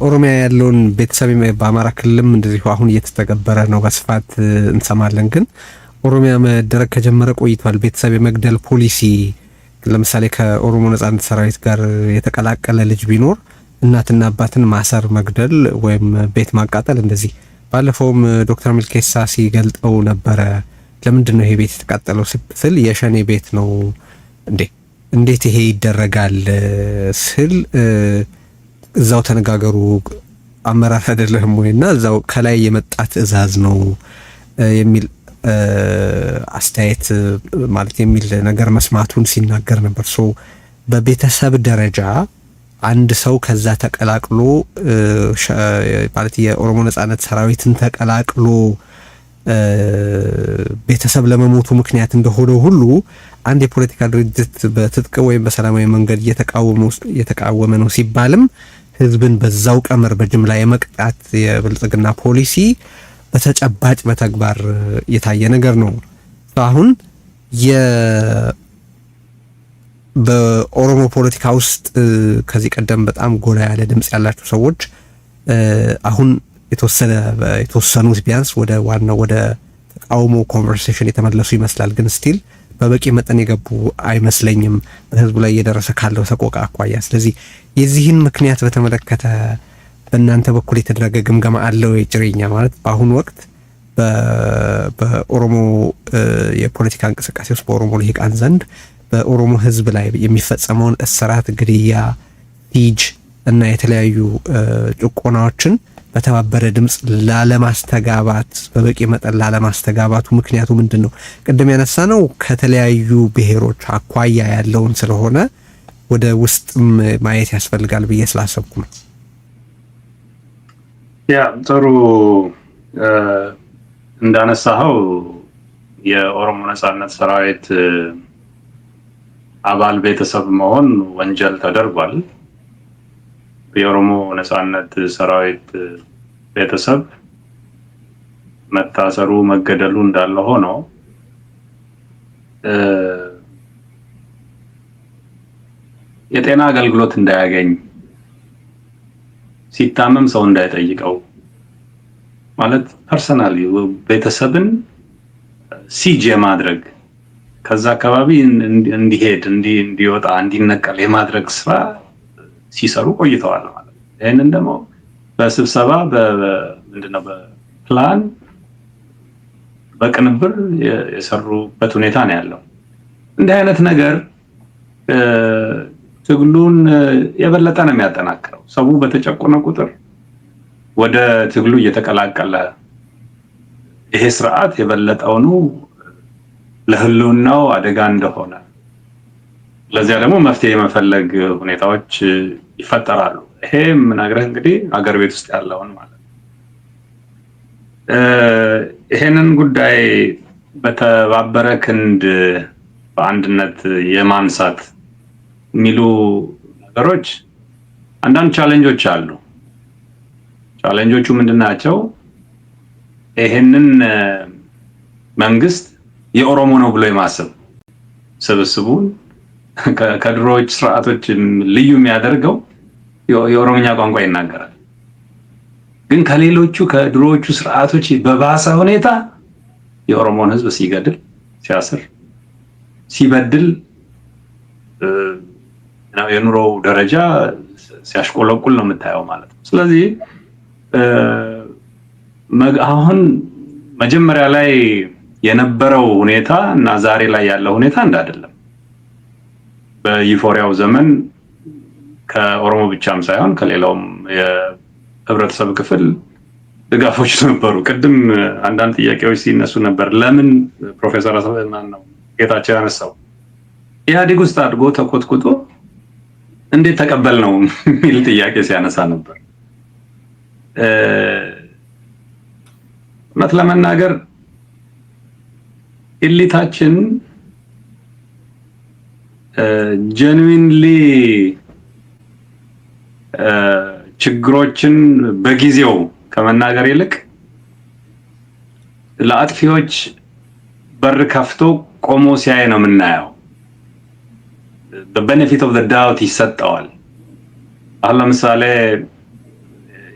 ኦሮሚያ ያለውን ቤተሰብ በአማራ ክልልም እንደዚሁ አሁን እየተተገበረ ነው በስፋት እንሰማለን። ግን ኦሮሚያ መደረግ ከጀመረ ቆይቷል። ቤተሰብ የመግደል ፖሊሲ፣ ለምሳሌ ከኦሮሞ ነጻነት ሰራዊት ጋር የተቀላቀለ ልጅ ቢኖር እናትና አባትን ማሰር፣ መግደል ወይም ቤት ማቃጠል እንደዚህ። ባለፈውም ዶክተር ሚልኬሳ ሲገልጠው ነበረ። ለምንድን ነው ይሄ ቤት የተቃጠለው ስል የሸኔ ቤት ነው እንዴ፣ እንዴት ይሄ ይደረጋል ስል እዛው ተነጋገሩ፣ አመራር አይደለህም ወይ፣ እና እዛው ከላይ የመጣ ትዕዛዝ ነው የሚል አስተያየት ማለት የሚል ነገር መስማቱን ሲናገር ነበር። So በቤተሰብ ደረጃ አንድ ሰው ከዛ ተቀላቅሎ፣ ማለት የኦሮሞ ነጻነት ሰራዊትን ተቀላቅሎ ቤተሰብ ለመሞቱ ምክንያት እንደሆነ ሁሉ አንድ የፖለቲካ ድርጅት በትጥቅ ወይም በሰላማዊ መንገድ እየተቃወመ ነው ሲባልም ህዝብን በዛው ቀመር በጅምላ የመቅጣት የብልጽግና ፖሊሲ በተጨባጭ በተግባር የታየ ነገር ነው። አሁን በኦሮሞ ፖለቲካ ውስጥ ከዚህ ቀደም በጣም ጎላ ያለ ድምጽ ያላቸው ሰዎች አሁን የተወሰኑት ቢያንስ ወደ ዋናው ወደ ተቃውሞ conversation የተመለሱ ይመስላል። ግን still በበቂ መጠን የገቡ አይመስለኝም በህዝቡ ላይ እየደረሰ ካለው ሰቆቃ አኳያ። ስለዚህ የዚህን ምክንያት በተመለከተ በእናንተ በኩል የተደረገ ግምገማ አለ ወይ? ጭሬኛ ማለት በአሁኑ ወቅት በኦሮሞ የፖለቲካ እንቅስቃሴ ውስጥ፣ በኦሮሞ ልሂቃን ዘንድ በኦሮሞ ህዝብ ላይ የሚፈጸመውን እስራት፣ ግድያ፣ siege እና የተለያዩ ጭቆናዎችን በተባበረ ድምፅ ላለማስተጋባት፣ በበቂ መጠን ላለማስተጋባቱ ምክንያቱ ምንድን ነው? ቅድም ያነሳነው ከተለያዩ ብሔሮች አኳያ ያለውን ስለሆነ ወደ ውስጥም ማየት ያስፈልጋል ብዬ ስላሰብኩ ነው። Yeah፣ ጥሩ። እንዳነሳኸው የኦሮሞ ነጻነት ሰራዊት አባል ቤተሰብ መሆን ወንጀል ተደርጓል። የኦሮሞ ነጻነት ሰራዊት ቤተሰብ መታሰሩ፣ መገደሉ እንዳለ ሆኖ የጤና አገልግሎት እንዳያገኝ፣ ሲታመም ሰው እንዳይጠይቀው፣ ማለት personally ቤተሰብን siege የማድረግ፣ ከዛ አካባቢ እንዲሄድ፣ እንዲወጣ፣ እንዲነቀል የማድረግ ስራ ሲሰሩ ቆይተዋል ማለት ነው። ይህንን ደግሞ በስብሰባ፣ ምንድነው፣ በፕላን፣ በቅንብር የሰሩበት ሁኔታ ነው ያለው። እንዲህ አይነት ነገር ትግሉን የበለጠ ነው የሚያጠናክረው። ሰው በተጨቆነ ቁጥር ወደ ትግሉ እየተቀላቀለ ይሄ ስርዓት የበለጠውኑ ለህልውናው አደጋ እንደሆነ፣ ለዚያ ደግሞ መፍትሄ የመፈለግ ሁኔታዎች ይፈጠራሉ። ይሄ የምነግርህ እንግዲህ አገር ቤት ውስጥ ያለውን ማለት ነው። ይሄንን ጉዳይ በተባበረ ክንድ በአንድነት የማንሳት የሚሉ ነገሮች አንዳንድ challenge ኦች አሉ። Challenge ኦቹ ምንድን ናቸው? ይሄንን መንግስት የኦሮሞ ነው ብሎ የማሰብ ስብስቡን ከድሮዎች ስርዓቶች ልዩ የሚያደርገው የኦሮምኛ ቋንቋ ይናገራል። ግን ከሌሎቹ ከድሮዎቹ ስርዓቶች በባሰ ሁኔታ የኦሮሞን ህዝብ ሲገድል፣ ሲያስር፣ ሲበድል፣ የኑሮው ደረጃ ሲያሽቆለቁል ነው የምታየው ማለት ነው። ስለዚህ አሁን መጀመሪያ ላይ የነበረው ሁኔታ እና ዛሬ ላይ ያለው ሁኔታ አንድ አይደለም። በ euphoria ው ዘመን ከኦሮሞ ብቻም ሳይሆን ከሌላውም የህብረተሰብ ክፍል ድጋፎች ነበሩ። ቅድም አንዳንድ ጥያቄዎች ሲነሱ ነበር። ለምን ፕሮፌሰር ማን ነው ጌታቸው ያነሳው ኢህአዴግ ውስጥ አድጎ ተኮትኩቶ እንዴት ተቀበል ነው የሚል ጥያቄ ሲያነሳ ነበር። እውነት ለመናገር elite ኣችን genuinely ችግሮችን በጊዜው ከመናገር ይልቅ ለአጥፊዎች በር ከፍቶ ቆሞ ሲያይ ነው የምናየው። Benefit of doubt ይሰጠዋል። አሁን ለምሳሌ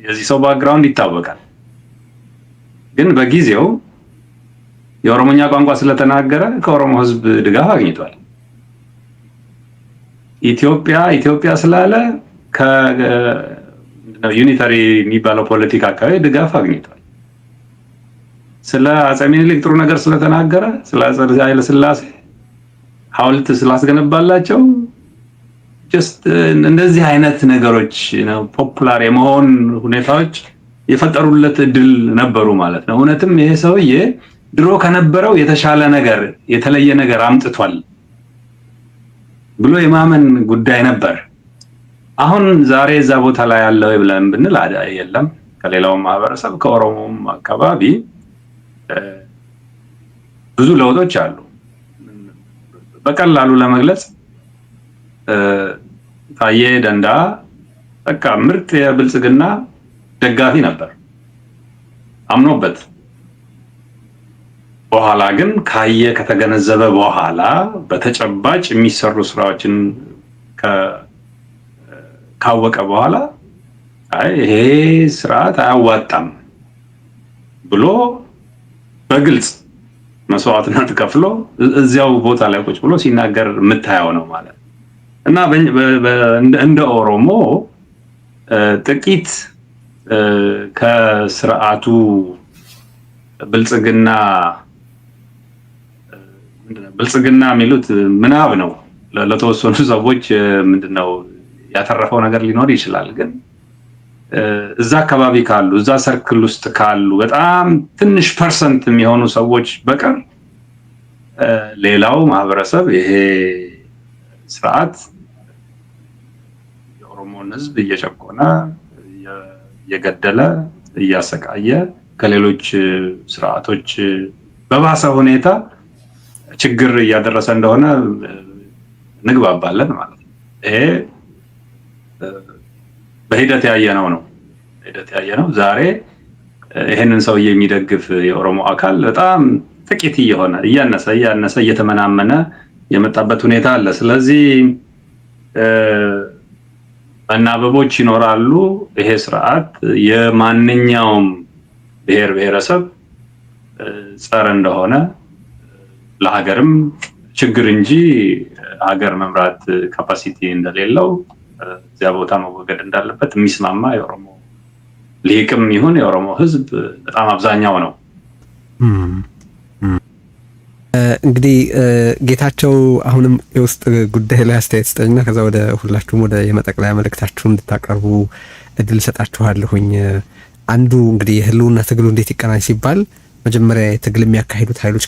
የዚህ ሰው background ይታወቃል። ግን በጊዜው የኦሮሞኛ ቋንቋ ስለተናገረ ከኦሮሞ ሕዝብ ድጋፍ አግኝቷል። ኢትዮጵያ ኢትዮጵያ ስላለ ከ unitary የሚባለው ፖለቲካ አካባቢ ድጋፍ አግኝቷል። ስለ አፄ ሚኒሊክ ጥሩ ነገር ስለተናገረ፣ ስለ አፄ ኃይለ ሥላሴ ሐውልት ስላስገነባላቸው፣ just እንደዚህ አይነት ነገሮች ነው popular የመሆን ሁኔታዎች የፈጠሩለት እድል ነበሩ ማለት ነው። እውነትም ይሄ ሰውዬ ድሮ ከነበረው የተሻለ ነገር፣ የተለየ ነገር አምጥቷል ብሎ የማመን ጉዳይ ነበር። አሁን ዛሬ እዛ ቦታ ላይ ያለው ብለን ብንል የለም። ከሌላውም ማህበረሰብ፣ ከኦሮሞም አካባቢ ብዙ ለውጦች አሉ። በቀላሉ ለመግለጽ ታዬ ደንዳ በቃ ምርጥ የብልጽግና ደጋፊ ነበር አምኖበት። በኋላ ግን ካየ፣ ከተገነዘበ በኋላ፣ በተጨባጭ የሚሰሩ ስራዎችን ካወቀ በኋላ አይ ይሄ ስርዓት አያዋጣም ብሎ በግልጽ መስዋዕትነት ከፍሎ እዚያው ቦታ ላይ ቁጭ ብሎ ሲናገር የምታየው ነው ማለት። እና እንደ ኦሮሞ ጥቂት ከስርዓቱ ብልጽግና የሚሉት ምናብ ነው። ለተወሰኑ ሰዎች ምንድነው ያተረፈው ነገር ሊኖር ይችላል። ግን እዛ አካባቢ ካሉ፣ እዛ circle ውስጥ ካሉ በጣም ትንሽ percent የሚሆኑ ሰዎች በቀር ሌላው ማህበረሰብ ይሄ ስርዓት የኦሮሞን ሕዝብ እየጨቆነ፣ እየገደለ፣ እያሰቃየ፣ ከሌሎች ስርዓቶች በባሰ ሁኔታ ችግር እያደረሰ እንደሆነ እንግባባለን ማለት ነው። ይሄ በሂደት ያየነው ነው። በሂደት ያየነው፣ ዛሬ ይሄንን ሰውዬ የሚደግፍ የኦሮሞ አካል በጣም ጥቂት እየሆነ፣ እያነሰ እያነሰ፣ እየተመናመነ የመጣበት ሁኔታ አለ። ስለዚህ መናበቦች ይኖራሉ። ይሄ ስርዓት የማንኛውም ብሔር ብሔረሰብ ጸር እንደሆነ፣ ለሀገርም ችግር እንጂ ሀገር መምራት capacity እንደሌለው፣ እዚያ ቦታ መወገድ እንዳለበት የሚስማማ የኦሮሞ ልሂቅም ይሁን የኦሮሞ ሕዝብ በጣም አብዛኛው ነው። እንግዲህ ጌታቸው፣ አሁንም የውስጥ ጉዳይ ላይ አስተያየት ስጠኝና ከዛ ወደ ሁላችሁም ወደ የመጠቅለያ መልእክታችሁ እንድታቀርቡ እድል ሰጣችኋለሁኝ። አንዱ እንግዲህ የህልውና ትግሉ እንዴት ይቀናጅ ሲባል መጀመሪያ የትግል የሚያካሂዱት ኃይሎች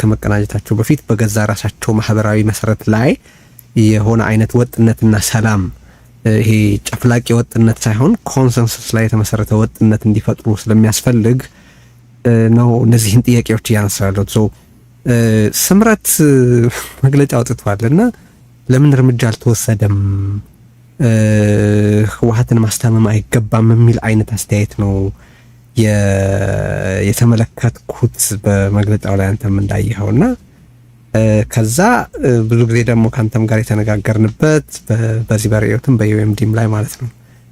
ከመቀናጀታቸው በፊት በገዛ ራሳቸው ማህበራዊ መሰረት ላይ የሆነ አይነት ወጥነትና ሰላም፣ ይሄ ጨፍላቂ ወጥነት ሳይሆን consensus ላይ የተመሰረተ ወጥነት እንዲፈጥሩ ስለሚያስፈልግ ነው እነዚህን ጥያቄዎች እያነሳ ያለሁት። So ስምረት መግለጫ አውጥቷል እና ለምን እርምጃ አልተወሰደም፣ ህወሓትን ማስታመም አይገባም የሚል አይነት አስተያየት ነው የተመለከትኩት በመግለጫው ላይ፣ አንተም እንዳየኸው። እና ከዛ ብዙ ጊዜ ደግሞ ከአንተም ጋር የተነጋገርንበት በዚህ በርዕዮትም በዩኤምዲም ላይ ማለት ነው፣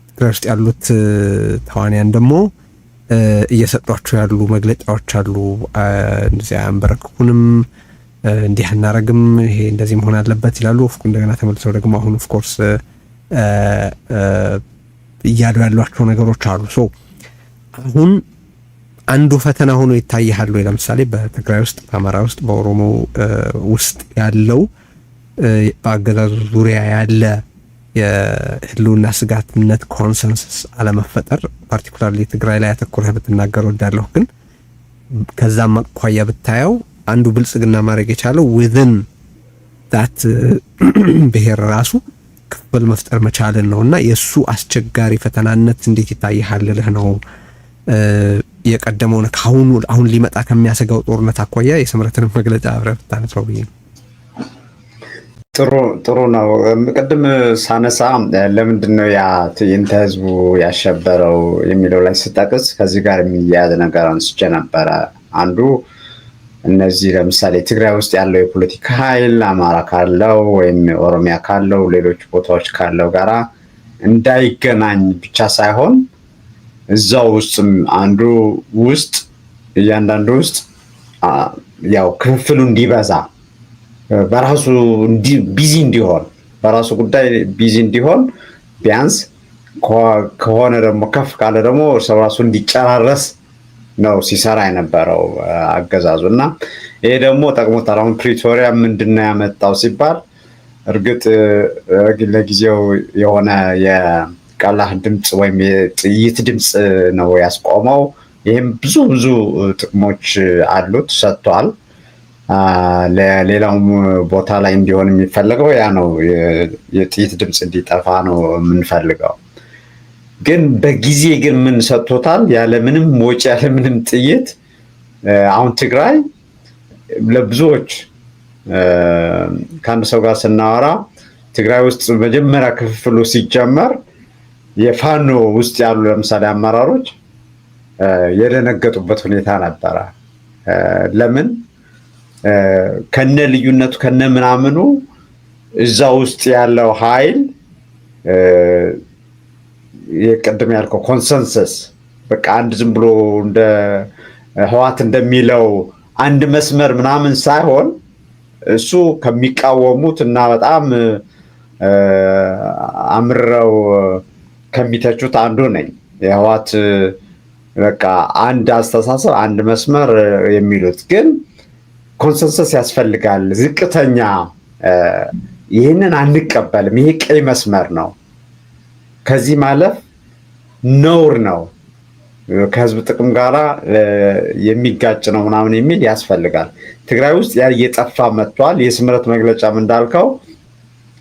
ትግራይ ውስጥ ያሉት ተዋንያን ደግሞ እየሰጧቸው ያሉ መግለጫዎች አሉ። እንደዚህ አያንበረክኩንም፣ እንዲህ አናረግም፣ ይሄ እንደዚህ መሆን አለበት ይላሉ። እንደገና ተመልሰው ደግሞ አሁን of course እያሉ ያሏቸው ነገሮች አሉ። So አሁን አንዱ ፈተና ሆኖ ይታይሃል ወይ? ለምሳሌ በትግራይ ውስጥ፣ በአማራ ውስጥ፣ በኦሮሞ ውስጥ ያለው በአገዛዙ ዙሪያ ያለ የህልውና ስጋትነት consensus አለመፈጠር፣ particularly ትግራይ ላይ አተኩረህ ብትናገር ወዳለሁ። ግን ከዛም አኳያ ብታየው አንዱ ብልጽግና ማድረግ የቻለው within that ብሔር ራሱ ክፍል መፍጠር መቻልን ነው እና የእሱ አስቸጋሪ ፈተናነት እንዴት ይታይሃል ልልህ ነው። የቀደመውን ከአሁኑ አሁን ሊመጣ ከሚያሰጋው ጦርነት አኳያ የስምረትን መግለጫ አብረህ ብታነሳው ብዬ ነው። ጥሩ ጥሩ ነው። ቅድም ሳነሳ ለምንድን ነው ያ ትዕይንተ ህዝቡ ያሸበረው የሚለው ላይ ስጠቅስ ከዚህ ጋር የሚያያዝ ነገር አንስቼ ነበረ። አንዱ እነዚህ ለምሳሌ ትግራይ ውስጥ ያለው የፖለቲካ ኃይል አማራ ካለው ወይም ኦሮሚያ ካለው፣ ሌሎች ቦታዎች ካለው ጋራ እንዳይገናኝ ብቻ ሳይሆን እዛው ውስጥም አንዱ ውስጥ እያንዳንዱ ውስጥ ያው ክፍፍሉ እንዲበዛ፣ በራሱ busy እንዲሆን፣ በራሱ ጉዳይ busy እንዲሆን፣ ቢያንስ ከሆነ ደግሞ ከፍ ካለ ደግሞ እርስ በራሱ እንዲጨራረስ ነው ሲሰራ የነበረው አገዛዙ። እና ይሄ ደግሞ ጠቅሞታል። አሁን ፕሪቶሪያ ምንድነው ያመጣው ሲባል እርግጥ ለጊዜው የሆነ የቀላህ ድምፅ ወይም የጥይት ድምፅ ነው ያስቆመው። ይህም ብዙ ብዙ ጥቅሞች አሉት፣ ሰጥቷል። ለሌላውም ቦታ ላይ እንዲሆን የሚፈለገው ያ ነው። የጥይት ድምፅ እንዲጠፋ ነው የምንፈልገው። ግን በጊዜ ግን ምን ሰጥቶታል? ያለምንም ወጪ፣ ያለምንም ጥይት አሁን ትግራይ ለብዙዎች ከአንድ ሰው ጋር ስናወራ ትግራይ ውስጥ መጀመሪያ ክፍፍሉ ሲጀመር የፋኖ ውስጥ ያሉ ለምሳሌ አመራሮች የደነገጡበት ሁኔታ ነበረ። ለምን? ከነ ልዩነቱ ከነ ምናምኑ እዛ ውስጥ ያለው ኃይል የቅድም ያልከው consensus፣ በቃ አንድ ዝም ብሎ እንደ ህወሓት እንደሚለው አንድ መስመር ምናምን ሳይሆን፣ እሱ ከሚቃወሙት እና በጣም አምርረው ከሚተቹት አንዱ ነኝ። የህወሓት በቃ አንድ አስተሳሰብ፣ አንድ መስመር የሚሉት፣ ግን consensus ያስፈልጋል። ዝቅተኛ ይህንን አንቀበልም፣ ይሄ ቀይ መስመር ነው፣ ከዚህ ማለፍ ነውር ነው፣ ከህዝብ ጥቅም ጋራ የሚጋጭ ነው ምናምን የሚል ያስፈልጋል። ትግራይ ውስጥ ያ እየጠፋ መጥቷል። የስምረት መግለጫም እንዳልከው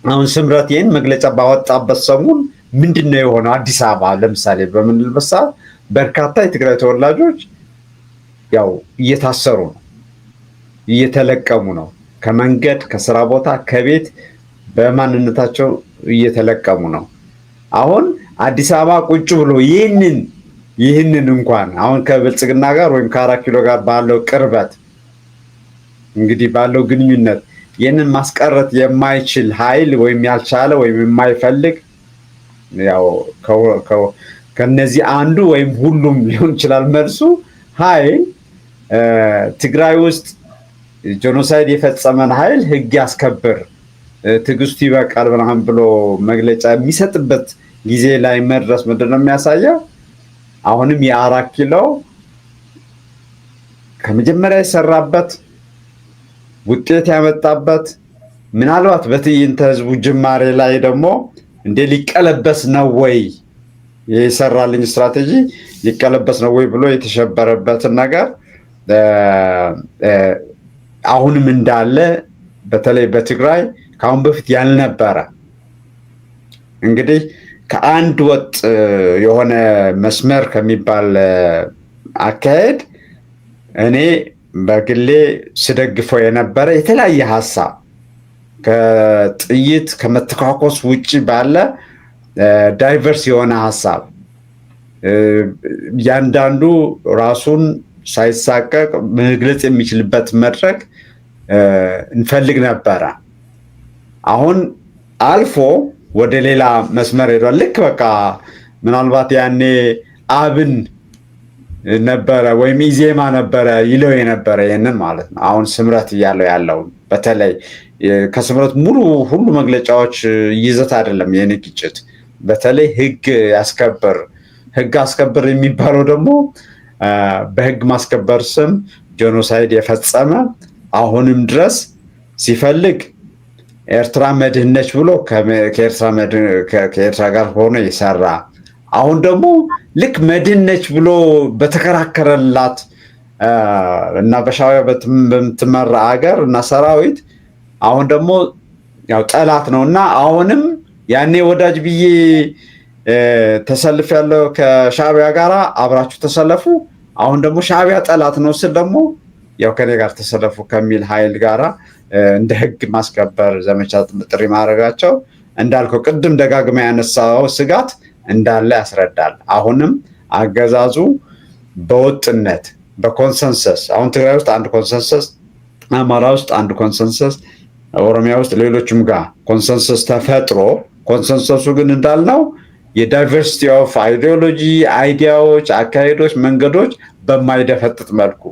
አሁን ስምረት ይህን መግለጫ ባወጣበት ሰሞን ምንድን ነው የሆነው? አዲስ አበባ ለምሳሌ በምንልበት ሰዓት በርካታ የትግራይ ተወላጆች ያው እየታሰሩ ነው፣ እየተለቀሙ ነው። ከመንገድ፣ ከስራ ቦታ፣ ከቤት በማንነታቸው እየተለቀሙ ነው። አሁን አዲስ አበባ ቁጭ ብሎ ይህንን እንኳን አሁን ከብልጽግና ጋር ወይም ከአራት ኪሎ ጋር ባለው ቅርበት፣ እንግዲህ ባለው ግንኙነት ይህንን ማስቀረት የማይችል ኃይል ወይም ያልቻለ ወይም የማይፈልግ፣ ያው ከነዚህ አንዱ ወይም ሁሉም ሊሆን ይችላል መልሱ፣ ኃይል ትግራይ ውስጥ genocide የፈጸመን ኃይል ህግ ያስከብር፣ ትዕግስቱ ይበቃል ምናምን ብሎ መግለጫ የሚሰጥበት ጊዜ ላይ መድረስ ምንድን ነው የሚያሳየው? አሁንም የአራት ኪሎ ከመጀመሪያ የሰራበት ውጤት ያመጣበት፣ ምናልባት በትዕይንተ ህዝቡ ጅማሬ ላይ ደግሞ እንዴ ሊቀለበስ ነው ወይ፣ የሰራልኝ ስትራቴጂ ሊቀለበስ ነው ወይ ብሎ የተሸበረበትን ነገር አሁንም እንዳለ፣ በተለይ በትግራይ ከአሁን በፊት ያልነበረ፣ እንግዲህ ከአንድ ወጥ የሆነ መስመር ከሚባል አካሄድ እኔ በግሌ ስደግፈው የነበረ የተለያየ ሀሳብ፣ ከጥይት ከመተኳኮስ ውጭ ባለ diverse የሆነ ሀሳብ፣ እያንዳንዱ ራሱን ሳይሳቀቅ መግለጽ የሚችልበት መድረክ እንፈልግ ነበረ። አሁን አልፎ ወደ ሌላ መስመር ሄዷል። ልክ በቃ ምናልባት ያኔ አብን ነበረ ወይም ኢዜማ ነበረ ይለው የነበረ ይህንን ማለት ነው። አሁን ስምረት እያለው ያለው በተለይ ከስምረት ሙሉ ሁሉ መግለጫዎች ይዘት አይደለም የኔ ግጭት። በተለይ ህግ ያስከብር፣ ህግ አስከብር የሚባለው ደግሞ በህግ ማስከበር ስም genocide የፈጸመ፣ አሁንም ድረስ ሲፈልግ ኤርትራ መድህን ነች ብሎ ከኤርትራ ጋር ሆኖ የሰራ፣ አሁን ደግሞ ልክ መድህን ነች ብሎ በተከራከረላት እና በሻዕቢያ በምትመራ አገር እና ሰራዊት አሁን ደግሞ ያው ጠላት ነው እና አሁንም ያኔ ወዳጅ ብዬ ተሰልፍ ያለው ከሻዕቢያ ጋር አብራችሁ ተሰለፉ፣ አሁን ደግሞ ሻዕቢያ ጠላት ነው ስል ደግሞ ያው ከኔ ጋር ተሰለፉ ከሚል ኃይል ጋራ እንደ ህግ ማስከበር ዘመቻ ጥሪ ማድረጋቸው እንዳልከው ቅድም ደጋግማ ያነሳው ስጋት እንዳለ ያስረዳል። አሁንም አገዛዙ በወጥነት በ consensus፣ አሁን ትግራይ ውስጥ አንድ consensus፣ አማራ ውስጥ አንድ consensus፣ ኦሮሚያ ውስጥ ሌሎችም ጋር consensus ተፈጥሮ consensus ኡ ግን እንዳልነው የ diversity of ideology፣ idea ዎች፣ አካሄዶች፣ መንገዶች በማይደፈጥጥ መልኩ፣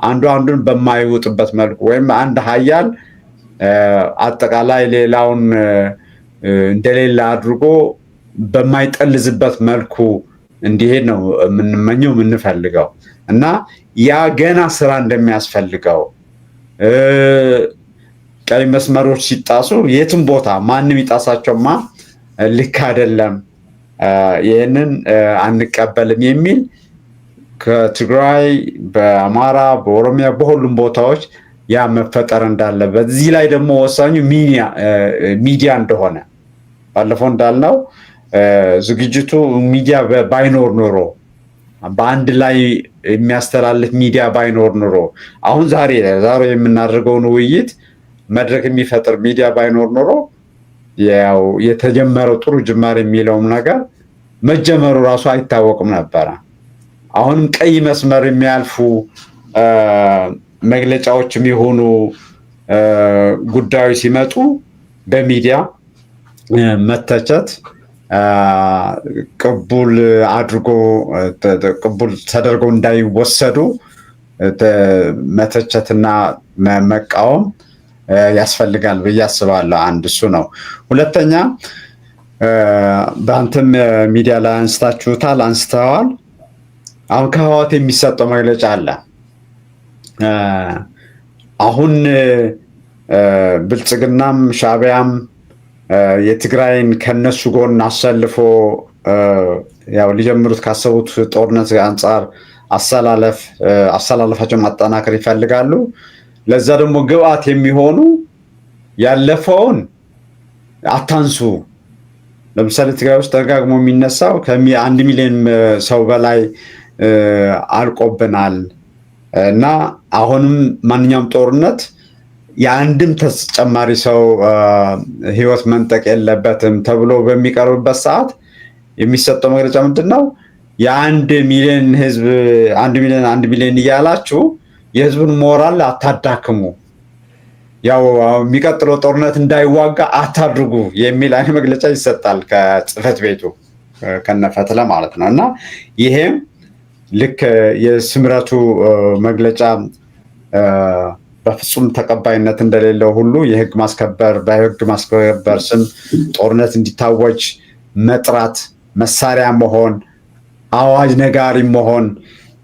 አንዱ አንዱን በማይውጥበት መልኩ ወይም አንድ ሀያል አጠቃላይ ሌላውን እንደሌላ አድርጎ በማይጠልዝበት መልኩ እንዲሄድ ነው የምንመኘው፣ የምንፈልገው። እና ያ ገና ስራ እንደሚያስፈልገው፣ ቀይ መስመሮች ሲጣሱ የትም ቦታ ማንም ይጣሳቸውማ ልክ አይደለም፣ ይህንን አንቀበልም የሚል ከትግራይ፣ በአማራ፣ በኦሮሚያ፣ በሁሉም ቦታዎች ያ መፈጠር እንዳለ፣ በዚህ ላይ ደግሞ ወሳኙ ሚዲያ እንደሆነ፣ ባለፈው እንዳልነው ዝግጅቱ ሚዲያ ባይኖር ኖሮ፣ በአንድ ላይ የሚያስተላልፍ ሚዲያ ባይኖር ኖሮ፣ አሁን ዛሬ ዛሬ የምናደርገውን ውይይት መድረክ የሚፈጥር ሚዲያ ባይኖር ኖሮ ያው የተጀመረው ጥሩ ጅማሬ የሚለውም ነገር መጀመሩ ራሱ አይታወቅም ነበረ። አሁንም ቀይ መስመር የሚያልፉ መግለጫዎች የሚሆኑ ጉዳዮች ሲመጡ በሚዲያ መተቸት፣ ቅቡል አድርጎ ቅቡል ተደርገው እንዳይወሰዱ መተቸትና መቃወም ያስፈልጋል ብዬ አስባለሁ። አንድ እሱ ነው። ሁለተኛ በአንተም ሚዲያ ላይ አንስታችሁታል፣ አንስተዋል። አሁን ከህወሓት የሚሰጠው መግለጫ አለ። አሁን ብልጽግናም ሻዕቢያም የትግራይን ከነሱ ጎን አሰልፎ ያው ሊጀምሩት ካሰቡት ጦርነት አንጻር አሰላለፋቸውን ማጠናከር ይፈልጋሉ። ለዛ ደግሞ ግብአት የሚሆኑ ያለፈውን አታንሱ። ለምሳሌ ትግራይ ውስጥ ደጋግሞ የሚነሳው ከ1 ሚሊዮን ሰው በላይ አልቆብናል እና አሁንም ማንኛውም ጦርነት የአንድም ተጨማሪ ሰው ህይወት መንጠቅ የለበትም ተብሎ በሚቀርብበት ሰዓት የሚሰጠው መግለጫ ምንድን ነው? የ1 ሚሊዮን ህዝብ 1 ሚሊዮን 1 ሚሊዮን እያላችሁ የህዝቡን ሞራል አታዳክሙ፣ ያው የሚቀጥለው ጦርነት እንዳይዋጋ አታድርጉ የሚል አይነት መግለጫ ይሰጣል ከጽህፈት ቤቱ ከነፈትለ ማለት ነው። እና ይሄም ልክ የስምረቱ መግለጫ በፍጹም ተቀባይነት እንደሌለው ሁሉ የህግ ማስከበር በህግ ማስከበር ስም ጦርነት እንዲታወጅ መጥራት፣ መሳሪያ መሆን፣ አዋጅ ነጋሪ መሆን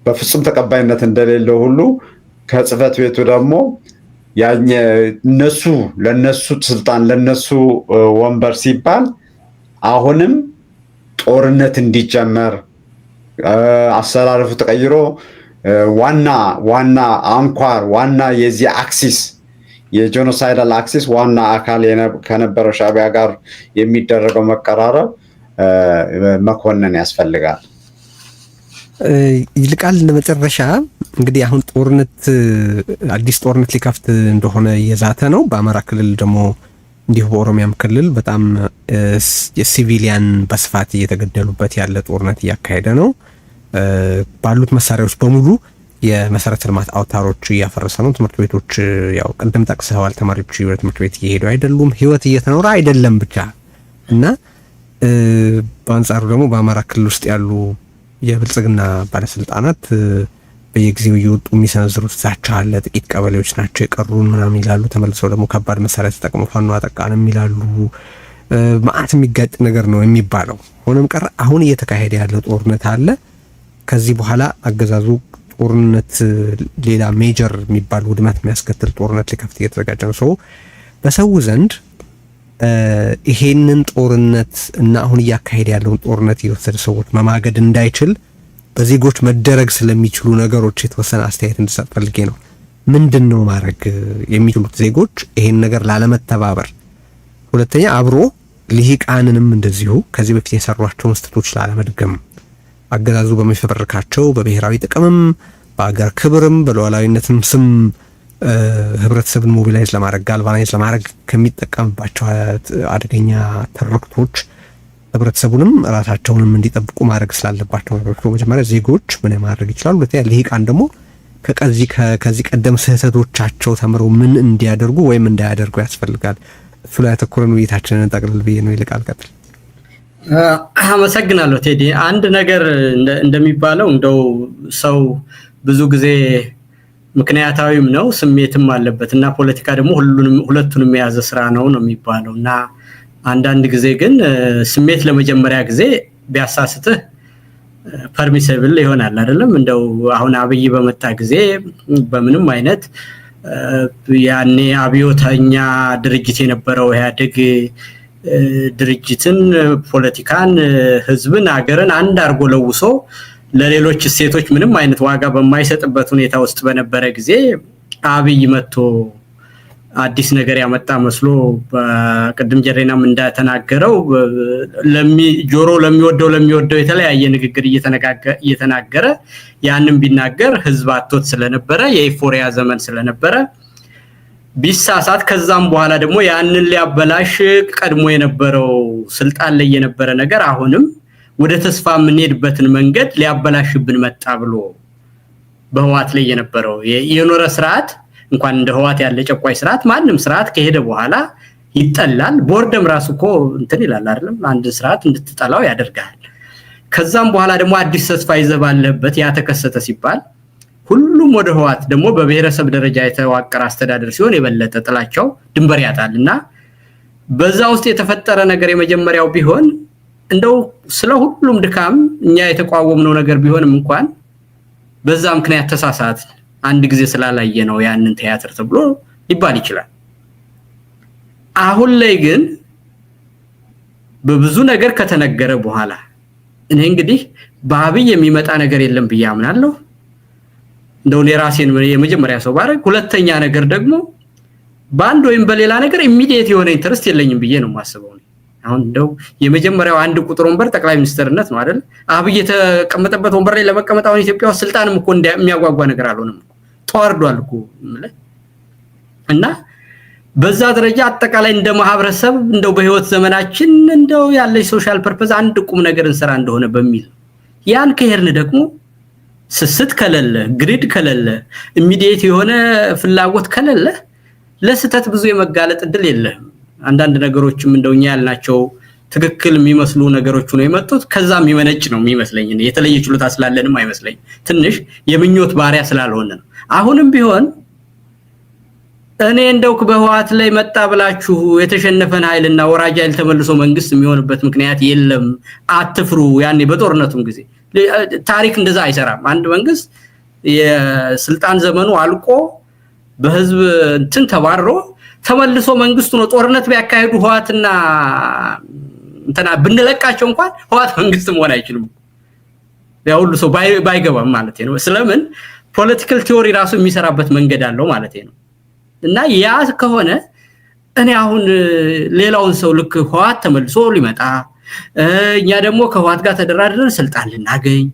በፍጹም ተቀባይነት እንደሌለው ሁሉ ከጽህፈት ቤቱ ደግሞ እነሱ ለነሱ ስልጣን ለነሱ ወንበር ሲባል አሁንም ጦርነት እንዲጀመር አሰላለፉ ተቀይሮ ዋና ዋና አንኳር ዋና የዚህ axis የ genocidal axis ዋና አካል ከነበረው ሻዕቢያ ጋር የሚደረገው መቀራረብ መኮነን ያስፈልጋል። ይልቃል፣ ለመጨረሻ እንግዲህ አሁን ጦርነት አዲስ ጦርነት ሊከፍት እንደሆነ እየዛተ ነው። በአማራ ክልል ደግሞ እንዲሁ በኦሮሚያም ክልል በጣም የ civilian በስፋት እየተገደሉበት ያለ ጦርነት እያካሄደ ነው። ባሉት መሳሪያዎች በሙሉ የመሰረተ ልማት አውታሮች እያፈረሰ ነው። ትምህርት ቤቶች ያው ቅድም ጠቅሰዋል። ተማሪዎች ወደ ትምህርት ቤት እየሄዱ አይደሉም። ህይወት እየተኖረ አይደለም ብቻ። እና በአንጻሩ ደግሞ በአማራ ክልል ውስጥ ያሉ የብልጽግና ባለስልጣናት በየጊዜው እየወጡ የሚሰነዝሩት ዛቻ አለ። ጥቂት ቀበሌዎች ናቸው የቀሩን ምናምን ይላሉ። ተመልሰው ደግሞ ከባድ መሳሪያ ተጠቅመው ፋኖ አጠቃንም ይላሉ። መዓት የሚጋጭ ነገር ነው የሚባለው። ሆኖም ቀረ አሁን እየተካሄደ ያለው ጦርነት አለ። ከዚህ በኋላ አገዛዙ ጦርነት ሌላ major የሚባል ውድመት የሚያስከትል ጦርነት ሊከፍት እየተዘጋጀ ነው። ሰው በሰው ዘንድ ይሄንን ጦርነት እና አሁን እያካሄደ ያለውን ጦርነት እየወሰደ ሰዎች መማገድ እንዳይችል በዜጎች መደረግ ስለሚችሉ ነገሮች የተወሰነ አስተያየት እንድሰጥ ፈልጌ ነው። ምንድን ነው ማድረግ የሚችሉት ዜጎች ይሄን ነገር ላለመተባበር? ሁለተኛ አብሮ ልሂቃንንም እንደዚሁ ከዚህ በፊት የሰሯቸውን ስህተቶች ላለመድገም፣ አገዛዙ በሚፈበርካቸው በብሔራዊ ጥቅምም በአገር ክብርም በሉዓላዊነትም ስም ህብረተሰብን mobilize ለማድረግ፣ galvanize ለማድረግ ከሚጠቀምባቸው አደገኛ ትርክቶች ህብረተሰቡንም ራሳቸውንም እንዲጠብቁ ማድረግ ስላለባቸው ነገሮች መጀመሪያ ዜጎች ምን ማድረግ ይችላሉ? ሁለተኛ ልሂቃን ደግሞ ከዚህ ቀደም ስህተቶቻቸው ተምረው ምን እንዲያደርጉ ወይም እንዳያደርጉ ያስፈልጋል? እሱ ላይ ያተኮረን ውይይታችንን ጠቅልል ብዬ ነው። ይልቃል፣ ቀጥል። አመሰግናለሁ ቴዲ። አንድ ነገር እንደሚባለው እንደው ሰው ብዙ ጊዜ ምክንያታዊም ነው ስሜትም አለበት፣ እና ፖለቲካ ደግሞ ሁሉንም ሁለቱንም የያዘ ስራ ነው ነው የሚባለው። እና አንዳንድ ጊዜ ግን ስሜት ለመጀመሪያ ጊዜ ቢያሳስትህ permissible ይሆናል፣ አይደለም? እንደው አሁን አብይ በመጣ ጊዜ በምንም አይነት ያኔ አብዮተኛ ድርጅት የነበረው ኢህአዴግ ድርጅትን፣ ፖለቲካን፣ ህዝብን፣ ሀገርን አንድ አድርጎ ለውሶ ለሌሎች እሴቶች ምንም አይነት ዋጋ በማይሰጥበት ሁኔታ ውስጥ በነበረ ጊዜ አብይ መጥቶ አዲስ ነገር ያመጣ መስሎ፣ ቅድም ጀሬናም እንደተናገረው ጆሮ ለሚወደው ለሚወደው የተለያየ ንግግር እየተናገረ፣ ያንን ቢናገር ህዝብ አቶት ስለነበረ፣ የ euphoria ዘመን ስለነበረ ቢሳሳት፣ ከዛም በኋላ ደግሞ ያንን ሊያበላሽ ቀድሞ የነበረው ስልጣን ላይ የነበረ ነገር አሁንም ወደ ተስፋ የምንሄድበትን መንገድ ሊያበላሽብን መጣ ብሎ በህወሃት ላይ የነበረው የኖረ ስርዓት፣ እንኳን እንደ ህወሃት ያለ ጨቋኝ ስርዓት፣ ማንም ስርዓት ከሄደ በኋላ ይጠላል። Boredom ራሱ እኮ እንትን ይላል፣ አይደለም? አንድ ስርዓት እንድትጠላው ያደርጋል። ከዛም በኋላ ደግሞ አዲስ ተስፋ ይዘህ ባለህበት ያ ተከሰተ ሲባል ሁሉም ወደ ህወሃት፣ ደግሞ በብሔረሰብ ደረጃ የተዋቀረ አስተዳደር ሲሆን የበለጠ ጥላቸው ድንበር ያጣል። እና በዛ ውስጥ የተፈጠረ ነገር የመጀመሪያው ቢሆን እንደው ስለ ሁሉም ድካም እኛ የተቋወምነው ነገር ቢሆንም እንኳን በዛ ምክንያት ተሳሳት፣ አንድ ጊዜ ስላላየ ነው ያንን ቲያትር ተብሎ ሊባል ይችላል። አሁን ላይ ግን በብዙ ነገር ከተነገረ በኋላ እኔ እንግዲህ በአብይ የሚመጣ ነገር የለም ብዬ አምናለሁ። እንደው እኔ ራሴን የመጀመሪያ ሰው ባደርግ፣ ሁለተኛ ነገር ደግሞ በአንድ ወይም በሌላ ነገር immediate የሆነ interest የለኝም ብዬ ነው የማስበው። አሁን እንደው የመጀመሪያው አንድ ቁጥር ወንበር ጠቅላይ ሚኒስትርነት ነው፣ አይደል? አብይ የተቀመጠበት ወንበር ላይ ለመቀመጥ አሁን ኢትዮጵያ ውስጥ ስልጣንም እኮ የሚያጓጓ ነገር አልሆነም እኮ፣ ተዋርዷል እኮ። እና በዛ ደረጃ አጠቃላይ እንደ ማህበረሰብ እንደው በህይወት ዘመናችን እንደው ያለች social purpose አንድ ቁም ነገር እንሰራ እንደሆነ በሚል ያን ከሄድን ደግሞ ስስት ከሌለ፣ greed ከሌለ፣ immediate የሆነ ፍላጎት ከሌለ ለስህተት ብዙ የመጋለጥ እድል የለህም። አንዳንድ ነገሮችም እንደው እኛ ያልናቸው ትክክል የሚመስሉ ነገሮች ነው የመጡት። ከዛ የሚመነጭ ነው የሚመስለኝ። የተለየ ችሎታ ስላለንም አይመስለኝም። ትንሽ የምኞት ባሪያ ስላልሆነ ነው። አሁንም ቢሆን እኔ እንደው በህወሓት ላይ መጣ ብላችሁ የተሸነፈን ኃይልና ወራጅ ኃይል ተመልሶ መንግስት የሚሆንበት ምክንያት የለም፣ አትፍሩ። ያኔ በጦርነቱም ጊዜ ታሪክ እንደዛ አይሰራም። አንድ መንግስት የስልጣን ዘመኑ አልቆ በህዝብ እንትን ተባሮ ተመልሶ መንግስቱ ነው፣ ጦርነት ቢያካሄዱ ህወሓትና እንትና ብንለቃቸው እንኳን ህወሓት መንግስት መሆን አይችልም። ያ ሁሉ ሰው ባይገባም ማለት ነው። ስለምን political theory ራሱ የሚሰራበት መንገድ አለው ማለት ነው። እና ያ ከሆነ እኔ አሁን ሌላውን ሰው ልክ ህወሓት ተመልሶ ሊመጣ፣ እኛ ደግሞ ከህወሓት ጋር ተደራድረን ስልጣን ልናገኝ፣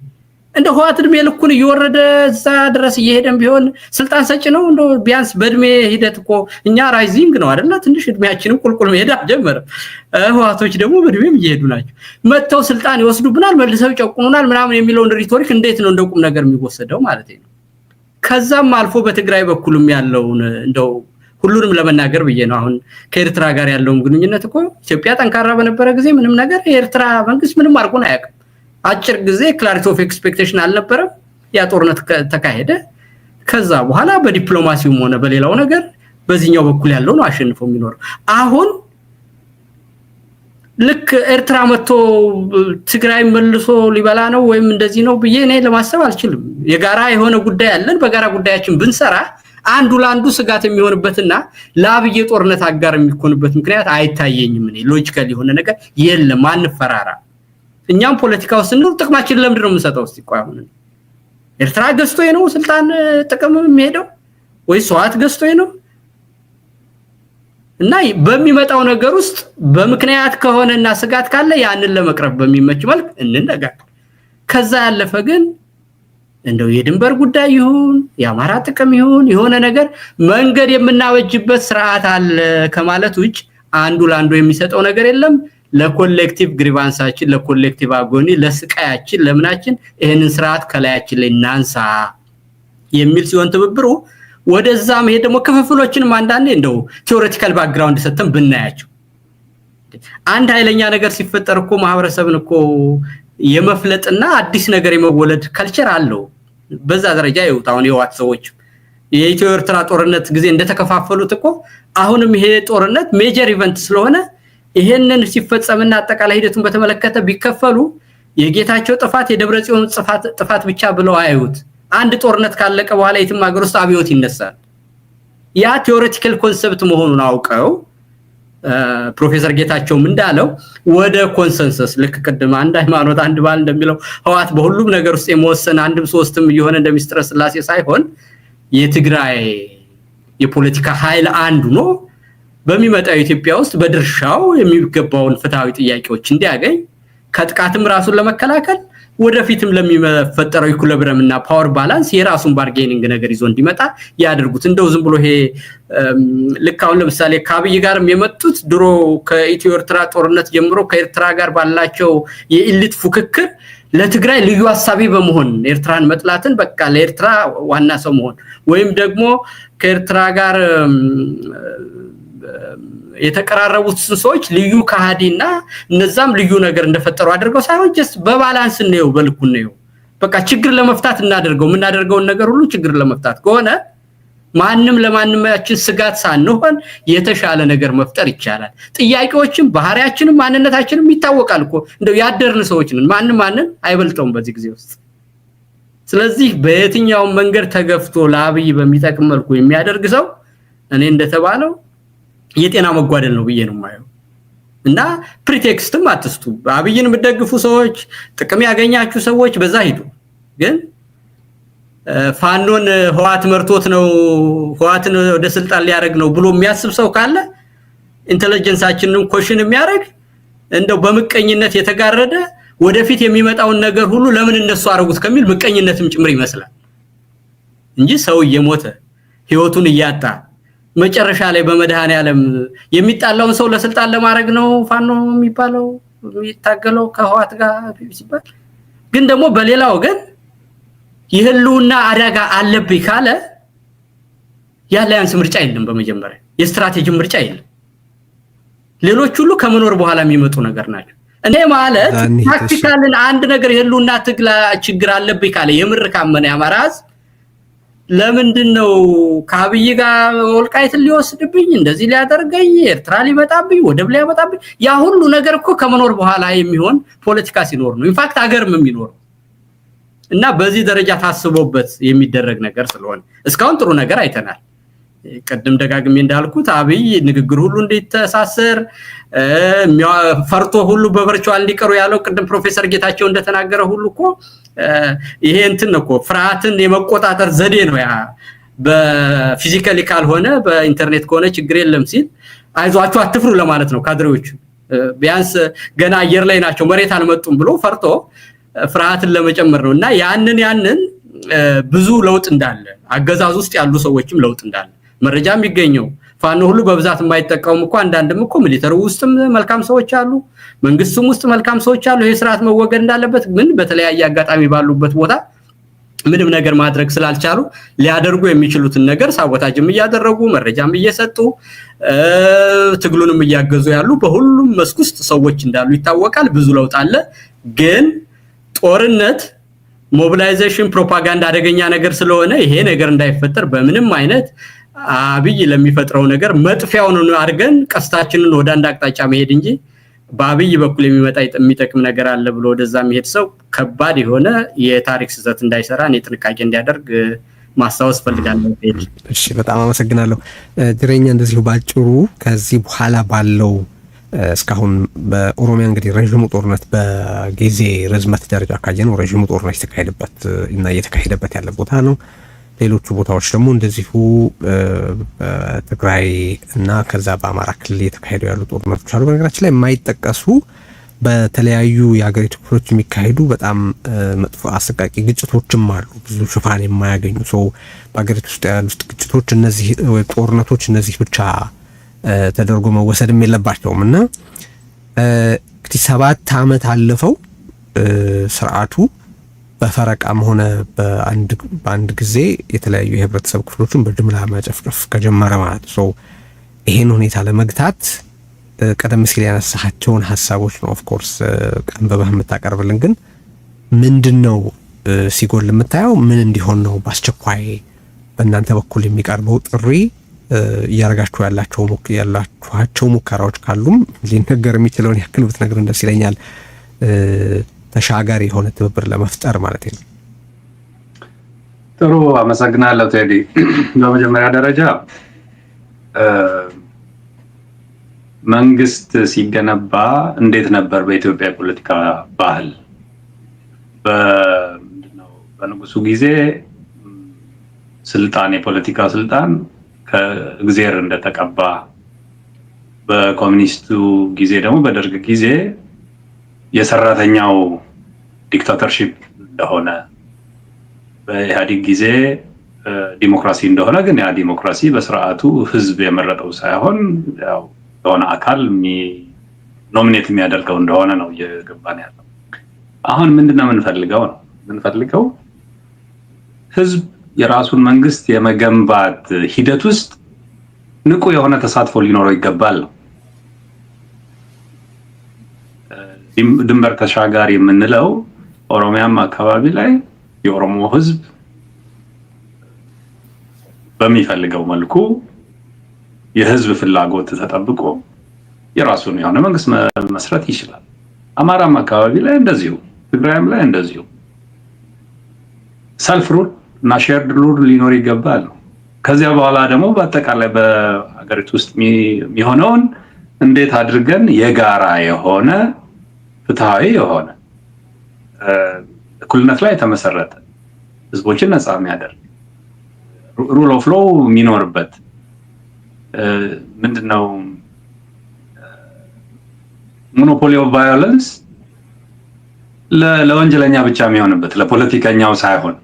እንደ ህወሓት እድሜ ልኩን እየወረደ እዛ ድረስ እየሄደን ቢሆን ስልጣን ሰጭ ነው። እንደ ቢያንስ በእድሜ ሂደት እኮ እኛ rising ነው፣ አይደለ? ትንሽ እድሜያችንም ቁልቁል መሄድ አልጀመረም። ህወሓቶች ደግሞ በእድሜም እየሄዱ ናቸው። መጥተው ስልጣን ይወስዱብናል፣ መልሰው ይጨቁኑናል ምናምን የሚለውን rhetoric እንዴት ነው እንደ ቁም ነገር የሚወሰደው ማለት ነው? ከዛም አልፎ በትግራይ በኩልም ያለውን እንደው ሁሉንም ለመናገር ብዬ ነው። አሁን ከኤርትራ ጋር ያለውን ግንኙነት እኮ ኢትዮጵያ ጠንካራ በነበረ ጊዜ ምንም ነገር የኤርትራ መንግስት ምንም አድርጎን አያውቅም። አጭር ጊዜ clarity of expectation አልነበረም። ያ ጦርነት ተካሄደ። ከዛ በኋላ በዲፕሎማሲውም ሆነ በሌላው ነገር በዚህኛው በኩል ያለው ነው አሸንፎ የሚኖረው። አሁን ልክ ኤርትራ መጥቶ ትግራይ መልሶ ሊበላ ነው ወይም እንደዚህ ነው ብዬ እኔ ለማሰብ አልችልም። የጋራ የሆነ ጉዳይ አለን። በጋራ ጉዳያችን ብንሰራ አንዱ ለአንዱ ስጋት የሚሆንበትና ለአብይ ጦርነት አጋር የሚኮንበት ምክንያት አይታየኝም። እኔ logical የሆነ ነገር የለም። አንፈራራ። እኛም ፖለቲካ ውስጥ ስንኖር ጥቅማችን ለምንድን ነው የምንሰጠው? እስቲ ቆይ፣ አሁን ኤርትራ ገዝቶ ነው ስልጣን ጥቅም የሚሄደው ወይስ ህወሓት ገዝቶ ነው? እና በሚመጣው ነገር ውስጥ በምክንያት ከሆነና ስጋት ካለ ያንን ለመቅረፍ በሚመች መልክ እንነጋገር። ከዛ ያለፈ ግን እንደው የድንበር ጉዳይ ይሁን፣ የአማራ ጥቅም ይሁን፣ የሆነ ነገር መንገድ የምናበጅበት ስርዓት አለ ከማለት ውጭ አንዱ ለአንዱ የሚሰጠው ነገር የለም። ለ collective grievance ኣችን፣ ለ collective agony፣ ለስቃያችን፣ ለምናችን ይህንን ስርዓት ከላያችን ላይ እናንሳ የሚል ሲሆን ትብብሩ ወደዛ መሄድ ደግሞ ክፍፍሎችንም አንዳንዴ እንደው theoretical background ሰጥተን ብናያቸው አንድ ኃይለኛ ነገር ሲፈጠር እኮ ማህበረሰብን እኮ የመፍለጥና አዲስ ነገር የመወለድ culture አለው። በዛ ደረጃ ይውጣ። አሁን የህወሓት ሰዎች የኢትዮ ኤርትራ ጦርነት ጊዜ እንደተከፋፈሉት እኮ አሁንም ይሄ ጦርነት major event ስለሆነ ይሄንን ሲፈጸምና አጠቃላይ ሂደቱን በተመለከተ ቢከፈሉ የጌታቸው ጥፋት የደብረ ጽዮን ጥፋት ብቻ ብለው አያዩት። አንድ ጦርነት ካለቀ በኋላ የትም ሀገር ውስጥ አብዮት ይነሳል። ያ theoretical concept መሆኑን አውቀው ፕሮፌሰር ጌታቸውም እንዳለው ወደ consensus፣ ልክ ቅድም አንድ ሃይማኖት አንድ ባህል እንደሚለው ህወሓት በሁሉም ነገር ውስጥ የመወሰን አንድም ሶስትም እየሆነ እንደ ሚስጥረ ስላሴ ሳይሆን የትግራይ የፖለቲካ ኃይል አንዱ ነው፣ በሚመጣው ኢትዮጵያ ውስጥ በድርሻው የሚገባውን ፍትሃዊ ጥያቄዎች እንዲያገኝ፣ ከጥቃትም ራሱን ለመከላከል ወደፊትም ለሚፈጠረው equilibrium እና power balance የራሱን bargaining ነገር ይዞ እንዲመጣ ያድርጉት። እንደው ዝም ብሎ ይሄ ልክ አሁን ለምሳሌ ከአብይ ጋርም የመጡት ድሮ ከኢትዮ ኤርትራ ጦርነት ጀምሮ ከኤርትራ ጋር ባላቸው የ elite ፉክክር ለትግራይ ልዩ አሳቢ በመሆን ኤርትራን መጥላትን በቃ ለኤርትራ ዋና ሰው መሆን ወይም ደግሞ ከኤርትራ ጋር የተቀራረቡት ሰዎች ልዩ ከሃዲና እነዛም ልዩ ነገር እንደፈጠሩ አድርገው ሳይሆን just በ balance እንየው፣ በልኩ እንየው። በቃ ችግር ለመፍታት እናደርገው። የምናደርገውን ነገር ሁሉ ችግር ለመፍታት ከሆነ ማንም ለማንማችን ስጋት ሳንሆን የተሻለ ነገር መፍጠር ይቻላል። ጥያቄዎችም ባህሪያችንም ማንነታችንም ይታወቃል እኮ፣ እንደው ያደርን ሰዎች ነን። ማንም ማንን አይበልጠውም በዚህ ጊዜ ውስጥ። ስለዚህ በየትኛውም መንገድ ተገፍቶ ለአብይ በሚጠቅም መልኩ የሚያደርግ ሰው እኔ እንደተባለው የጤና መጓደል ነው ብዬ ነው የማየው። እና pretext ም አትስጡ። አብይን የምትደግፉ ሰዎች፣ ጥቅም ያገኛችሁ ሰዎች በዛ ሂዱ። ግን ፋኖን ህወሓት መርቶት ነው፣ ህወሓትን ወደ ስልጣን ሊያደርግ ነው ብሎ የሚያስብ ሰው ካለ intelligence ኣችንን question የሚያደርግ፣ እንደው በምቀኝነት የተጋረደ፣ ወደፊት የሚመጣውን ነገር ሁሉ ለምን እነሱ አደረጉት ከሚል ምቀኝነትም ጭምር ይመስላል እንጂ ሰው እየሞተ ህይወቱን እያጣ መጨረሻ ላይ በመድኃኔዓለም የሚጣላውን ሰው ለስልጣን ለማድረግ ነው ፋኖ የሚባለው የሚታገለው ከህወሓት ጋር ሲባል፣ ግን ደግሞ በሌላ ወገን የህልውና አደጋ አለብኝ ካለ የ alliance ምርጫ የለም። በመጀመሪያ የስትራቴጂ ምርጫ የለም። ሌሎች ሁሉ ከመኖር በኋላ የሚመጡ ነገር ናቸው። እኔ ማለት tactical ን አንድ ነገር የህልውና ትግላ ችግር አለብኝ ካለ የምር ካመነ የአማራ ህዝብ ለምንድን ነው ከአብይ ጋር ወልቃይትን ሊወስድብኝ፣ እንደዚህ ሊያደርገኝ፣ ኤርትራ ሊመጣብኝ፣ ወደብ ሊያመጣብኝ? ያ ሁሉ ነገር እኮ ከመኖር በኋላ የሚሆን ፖለቲካ ሲኖር ነው። In fact አገርም የሚኖረው እና በዚህ ደረጃ ታስቦበት የሚደረግ ነገር ስለሆነ እስካሁን ጥሩ ነገር አይተናል። ቅድም ደጋግሜ እንዳልኩት አብይ ንግግር ሁሉ እንዲተሳሰር ፈርቶ ሁሉ በ virtual እንዲቀሩ ያለው ቅድም ፕሮፌሰር ጌታቸው እንደተናገረ ሁሉ እኮ ይሄ እንትን እኮ ፍርሃትን የመቆጣጠር ዘዴ ነው። ያ በ physically ካልሆነ በኢንተርኔት ከሆነ ችግር የለም ሲል አይዟችሁ አትፍሩ ለማለት ነው። ካድሬዎቹ ቢያንስ ገና አየር ላይ ናቸው፣ መሬት አልመጡም ብሎ ፈርቶ ፍርሃትን ለመጨመር ነው። እና ያንን ብዙ ለውጥ እንዳለ፣ አገዛዝ ውስጥ ያሉ ሰዎችም ለውጥ እንዳለ መረጃ የሚገኘው ፋኖ ሁሉ በብዛት የማይጠቀሙም እኮ አንዳንድም እኮ military ውስጥም መልካም ሰዎች አሉ፣ መንግስቱም ውስጥ መልካም ሰዎች አሉ። ይሄ ስርዓት መወገድ እንዳለበት ግን በተለያየ አጋጣሚ ባሉበት ቦታ ምንም ነገር ማድረግ ስላልቻሉ ሊያደርጉ የሚችሉትን ነገር sabotage ም እያደረጉ፣ መረጃም እየሰጡ፣ ትግሉንም እያገዙ ያሉ በሁሉም መስክ ውስጥ ሰዎች እንዳሉ ይታወቃል። ብዙ ለውጥ አለ። ግን ጦርነት፣ mobilization፣ ፕሮፓጋንዳ አደገኛ ነገር ስለሆነ ይሄ ነገር እንዳይፈጠር በምንም አይነት አብይ ለሚፈጥረው ነገር መጥፊያውን አድርገን ቀስታችንን ወደ አንድ አቅጣጫ መሄድ እንጂ በአብይ በኩል የሚመጣ የሚጠቅም ነገር አለ ብሎ ወደዛ የሚሄድ ሰው ከባድ የሆነ የታሪክ ስህተት እንዳይሰራ እኔ ጥንቃቄ እንዲያደርግ ማስታወስ ፈልጋለሁ። እሺ፣ በጣም አመሰግናለሁ። ጅሬኛ፣ እንደዚሁ ባጭሩ ከዚህ በኋላ ባለው እስካሁን በኦሮሚያ እንግዲህ ረዥሙ ጦርነት በጊዜ ርዝመት ደረጃ ካየነው ረዥሙ ጦርነት የተካሄደበት እና እየተካሄደበት ያለ ቦታ ነው። ሌሎቹ ቦታዎች ደግሞ እንደዚሁ በትግራይ እና ከዛ በአማራ ክልል እየተካሄዱ ያሉ ጦርነቶች አሉ። በነገራችን ላይ የማይጠቀሱ በተለያዩ የሀገሪቱ ክፍሎች የሚካሄዱ በጣም መጥፎ አሰቃቂ ግጭቶችም አሉ፣ ብዙ ሽፋን የማያገኙ። ሰው በሀገሪቱ ውስጥ ያሉት ግጭቶች እነዚህ ወይ ጦርነቶች እነዚህ ብቻ ተደርጎ መወሰድም የለባቸውም። እና እንግዲህ 7 ዓመት አለፈው ስርዓቱ በፈረቃም ሆነ በአንድ ጊዜ የተለያዩ የህብረተሰብ ክፍሎችን በጅምላ መጨፍጨፍ ከጀመረ ማለት ነው። ይሄን ሁኔታ ለመግታት ቀደም ሲል ያነሳሃቸውን ሀሳቦች ነው of course ቀንበበህ የምታቀርብልን። ግን ምንድን ነው ሲጎል የምታየው? ምን እንዲሆን ነው በአስቸኳይ በእናንተ በኩል የሚቀርበው ጥሪ? እያደረጋችሁ ያላችኋቸው ሙከራዎች ካሉም ሊነገር የሚችለውን ያክል ብትነግረን ደስ ይለኛል። ተሻጋሪ የሆነ ትብብር ለመፍጠር ማለት ነው። ጥሩ፣ አመሰግናለሁ ቴዲ። በመጀመሪያ ደረጃ መንግስት ሲገነባ እንዴት ነበር በኢትዮጵያ የፖለቲካ ባህል? በንጉሱ ጊዜ ስልጣን፣ የፖለቲካ ስልጣን ከእግዜር እንደተቀባ፣ በኮሚኒስቱ ጊዜ ደግሞ፣ በደርግ ጊዜ የሰራተኛው dictatorship እንደሆነ፣ በኢህአዴግ ጊዜ ዲሞክራሲ እንደሆነ፣ ግን ያ ዲሞክራሲ በስርዓቱ ህዝብ የመረጠው ሳይሆን ያው የሆነ አካል nominate የሚያደርገው እንደሆነ ነው እየገባን ያለው። አሁን ምንድነው የምንፈልገው ነው? የምንፈልገው ህዝብ የራሱን መንግስት የመገንባት ሂደት ውስጥ ንቁ የሆነ ተሳትፎ ሊኖረው ይገባል ነው። ድንበር ተሻጋሪ የምንለው ኦሮሚያም አካባቢ ላይ የኦሮሞ ህዝብ በሚፈልገው መልኩ የህዝብ ፍላጎት ተጠብቆ የራሱን የሆነ መንግስት መመስረት ይችላል። አማራም አካባቢ ላይ እንደዚሁ፣ ትግራይም ላይ እንደዚሁ self rule እና shared rule ሊኖር ይገባል። ከዚያ በኋላ ደግሞ በአጠቃላይ በሀገሪቱ ውስጥ የሚሆነውን እንዴት አድርገን የጋራ የሆነ፣ ፍትሃዊ የሆነ፣ እኩልነት ላይ የተመሰረተ፣ ህዝቦችን ነፃ የሚያደርግ፣ rule of law የሚኖርበት፣ ምንድነው፣ monopoly of violence ለወንጀለኛ ብቻ የሚሆንበት፣ ለፖለቲከኛው ሳይሆን፣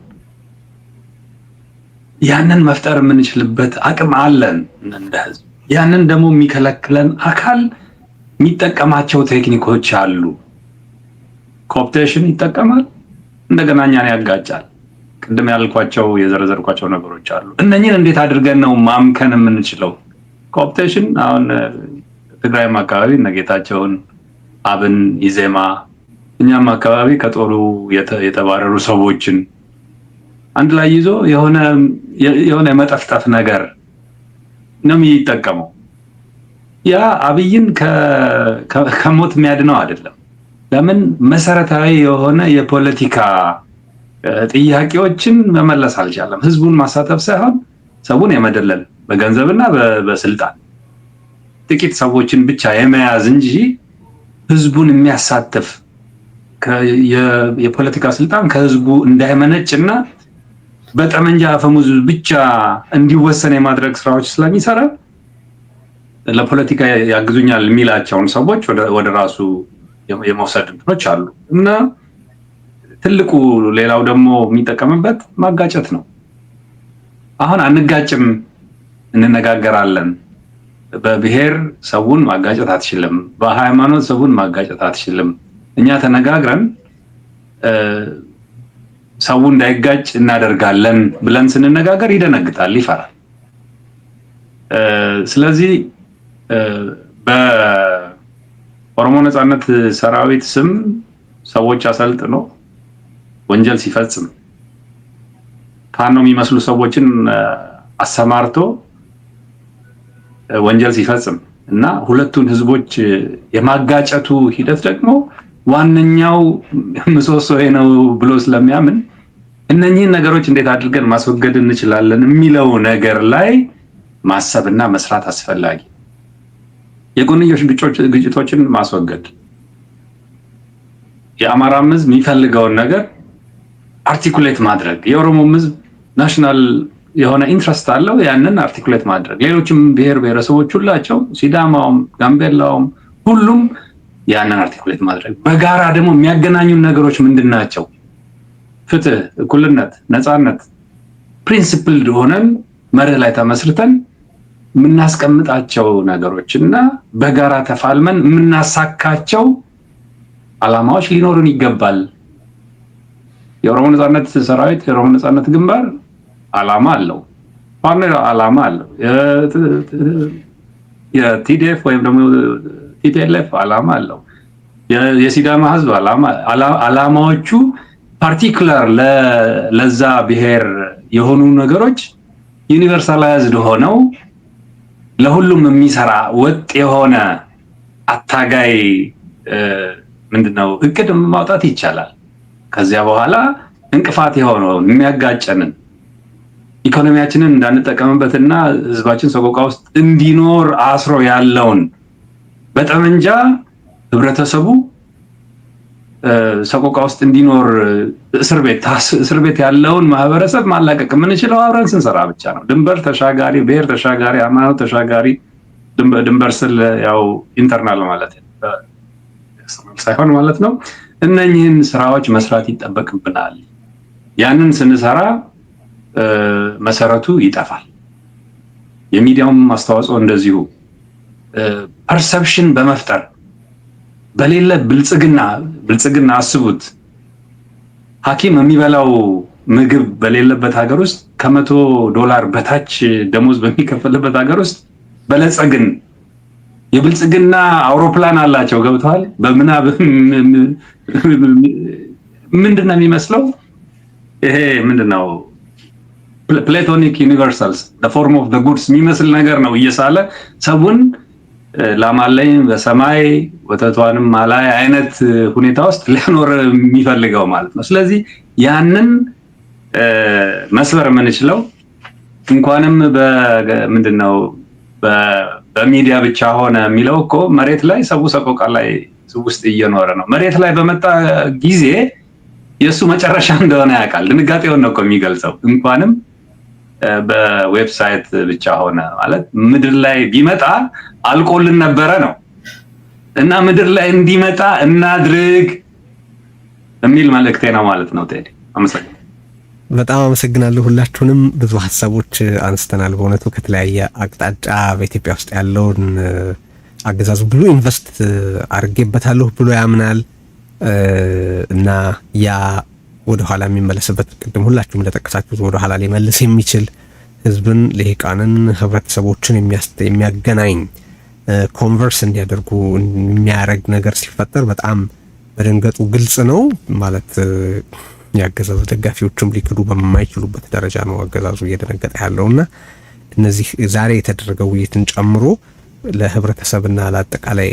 ያንን መፍጠር የምንችልበት አቅም አለን እንደ ህዝብ። ያንን ደግሞ የሚከለክለን አካል የሚጠቀማቸው ቴክኒኮች አሉ። Cooptation ይጠቀማል፣ እንደገና እኛን ያጋጫል። ቅድም ያልኳቸው የዘረዘርኳቸው ነገሮች አሉ። እነኝን እንዴት አድርገን ነው ማምከን የምንችለው? Cooptation አሁን ትግራይም አካባቢ እነ ጌታቸውን፣ አብን፣ ኢዜማ፣ እኛም አካባቢ ከጦሩ የተባረሩ ሰዎችን አንድ ላይ ይዞ የሆነ የመጠፍጠፍ ነገር ነው የሚጠቀመው። ያ አብይን ከሞት የሚያድነው አይደለም። ለምን? መሰረታዊ የሆነ የፖለቲካ ጥያቄዎችን መመለስ አልቻለም። ህዝቡን ማሳተፍ ሳይሆን ሰውን የመደለል፣ በገንዘብና በስልጣን ጥቂት ሰዎችን ብቻ የመያዝ እንጂ ህዝቡን የሚያሳትፍ፣ የፖለቲካ ስልጣን ከህዝቡ እንዳይመነጭ እና በጠመንጃ አፈሙዝ ብቻ እንዲወሰን የማድረግ ስራዎች ስለሚሰራ ለፖለቲካ ያግዙኛል የሚላቸውን ሰዎች ወደ ራሱ የመውሰድ እንትኖች አሉ። እና ትልቁ ሌላው ደግሞ የሚጠቀምበት ማጋጨት ነው። አሁን አንጋጭም፣ እንነጋገራለን። በብሔር ሰውን ማጋጨት አትችልም። በሃይማኖት ሰውን ማጋጨት አትችልም። እኛ ተነጋግረን ሰው እንዳይጋጭ እናደርጋለን ብለን ስንነጋገር ይደነግጣል፣ ይፈራል። ስለዚህ በኦሮሞ ነፃነት ሰራዊት ስም ሰዎች አሰልጥኖ ወንጀል ሲፈጽም፣ ፋኖ የሚመስሉ ሰዎችን አሰማርቶ ወንጀል ሲፈጽም እና ሁለቱን ህዝቦች የማጋጨቱ ሂደት ደግሞ ዋነኛው ምሰሶ ነው ብሎ ስለሚያምን እነኚህን ነገሮች እንዴት አድርገን ማስወገድ እንችላለን የሚለው ነገር ላይ ማሰብና መስራት አስፈላጊ። የጎንዮሽ ግጭቶችን ማስወገድ፣ የአማራም ህዝብ የሚፈልገውን ነገር articulate ማድረግ፣ የኦሮሞም ህዝብ national የሆነ interest አለው፣ ያንን articulate ማድረግ፣ ሌሎችም ብሔር ብሔረሰቦች ሁላቸው፣ ሲዳማውም፣ ጋምቤላውም፣ ሁሉም ያንን articulate ማድረግ፣ በጋራ ደግሞ የሚያገናኙን ነገሮች ምንድን ናቸው? ፍትህ፣ እኩልነት፣ ነፃነት፣ principled ሆነን መርህ ላይ ተመስርተን የምናስቀምጣቸው ነገሮች እና በጋራ ተፋልመን የምናሳካቸው አላማዎች ሊኖሩን ይገባል። የኦሮሞ ነፃነት ሰራዊት፣ የኦሮሞ ነፃነት ግንባር አላማ አለው። ፋኖ አላማ አለው። የ TDF ወይም ደግሞ TPLF አላማ አለው። የሲዳማ ህዝብ አላማዎቹ particular ለዛ ብሔር የሆኑ ነገሮች universalized ሆነው ለሁሉም የሚሰራ ወጥ የሆነ አታጋይ ምንድነው እቅድ ማውጣት ይቻላል። ከዚያ በኋላ እንቅፋት የሆነውን፣ የሚያጋጨንን፣ ኢኮኖሚያችንን እንዳንጠቀምበትና ህዝባችን ሰቆቃ ውስጥ እንዲኖር አስሮ ያለውን፣ በጠመንጃ ህብረተሰቡ ሰቆቃ ውስጥ እንዲኖር እስር ቤት ያለውን ማህበረሰብ ማላቀቅ የምንችለው አብረን ስንሰራ ብቻ ነው። ድንበር ተሻጋሪ፣ ብሔር ተሻጋሪ፣ ሃይማኖት ተሻጋሪ፣ ድንበር ስል ያው internal ማለት ሳይሆን ማለት ነው። እነኝህን ስራዎች መስራት ይጠበቅብናል። ያንን ስንሰራ መሰረቱ ይጠፋል። የሚዲያውም አስተዋጽኦ እንደዚሁ perception በመፍጠር በሌለ ብልጽግና፣ ብልጽግና አስቡት፣ ሐኪም የሚበላው ምግብ በሌለበት ሀገር ውስጥ፣ ከ100 ዶላር በታች ደሞዝ በሚከፈልበት ሀገር ውስጥ በለጸግን፣ የብልጽግና አውሮፕላን አላቸው። ገብተዋል። በምናብ ምንድን ነው የሚመስለው? ይሄ ምንድን ነው Platonic universals, form of goods የሚመስል ነገር ነው እየሳለ ሰውን ላም አለኝ በሰማይ ወተቷንም አላይ አይነት ሁኔታ ውስጥ ሊያኖር የሚፈልገው ማለት ነው። ስለዚህ ያንን መስበር የምንችለው እንኳንም ምንድን ነው በሚዲያ ብቻ ሆነ የሚለው እኮ መሬት ላይ ሰው ሰቆቃ ላይ ውስጥ እየኖረ ነው። መሬት ላይ በመጣ ጊዜ የእሱ መጨረሻ እንደሆነ ያውቃል። ድንጋጤውን ነው እኮ የሚገልጸው። እንኳንም በ website ብቻ ሆነ ማለት ምድር ላይ ቢመጣ አልቆልን ነበረ ነው። እና ምድር ላይ እንዲመጣ እናድርግ የሚል መልእክቴ ነው ማለት ነው። ቴዲ፣ አመሰግናለሁ። በጣም አመሰግናለሁ ሁላችሁንም። ብዙ ሀሳቦች አንስተናል። በእውነቱ ከተለያየ አቅጣጫ በኢትዮጵያ ውስጥ ያለውን አገዛዙ ብዙ invest አድርጌበታለሁ ብሎ ያምናል እና ያ ወደ ኋላ የሚመለስበት፣ ቅድም ሁላችሁም እንደጠቀሳችሁት ወደ ኋላ ሊመልስ የሚችል፣ ህዝብን፣ ልሂቃንን፣ ህብረተሰቦችን የሚያገናኝ፣ converse እንዲያደርጉ የሚያደርግ ነገር ሲፈጠር በጣም መደንገጡ ግልጽ ነው። ማለት የአገዛዙ ደጋፊዎችም ሊክዱ በማይችሉበት ደረጃ ነው አገዛዙ እየደነገጠ ያለውና እነዚህ ዛሬ የተደረገው ውይይትን ጨምሮ ለህብረተሰብና ለአጠቃላይ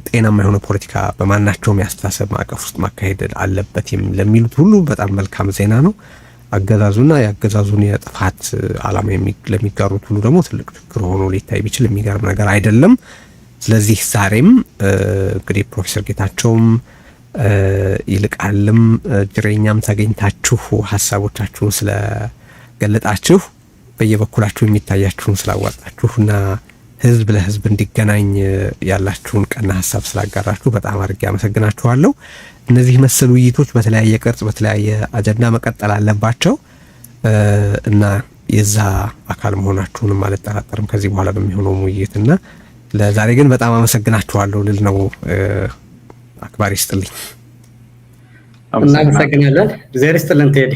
ጤናማ የሆነ ፖለቲካ በማናቸውም የአስተሳሰብ ማዕቀፍ ውስጥ ማካሄድ አለበት ለሚሉት ሁሉ በጣም መልካም ዜና ነው። አገዛዙና የአገዛዙን የጥፋት ዓላማ ለሚጋሩት ሁሉ ደግሞ ትልቅ ችግር ሆኖ ሊታይ ቢችል የሚገርም ነገር አይደለም። ስለዚህ ዛሬም እንግዲህ ፕሮፌሰር ጌታቸውም ይልቃልም ጅሬኛም ተገኝታችሁ ሀሳቦቻችሁን ስለገለጣችሁ፣ በየበኩላችሁ የሚታያችሁን ስላዋጣችሁ እና ህዝብ ለህዝብ እንዲገናኝ ያላችሁን ቀና ሀሳብ ስላጋራችሁ በጣም አድርጌ አመሰግናችኋለሁ። እነዚህ መሰል ውይይቶች በተለያየ ቅርጽ በተለያየ አጀንዳ መቀጠል አለባቸው እና የዛ አካል መሆናችሁንም አልጠራጠርም ከዚህ በኋላ በሚሆነው ውይይት። እና ለዛሬ ግን በጣም አመሰግናችኋለሁ ልል ነው። አክባሪ ይስጥልኝ። እናመሰግናለን። እግዚአብሔር ይስጥልን ቴዲ።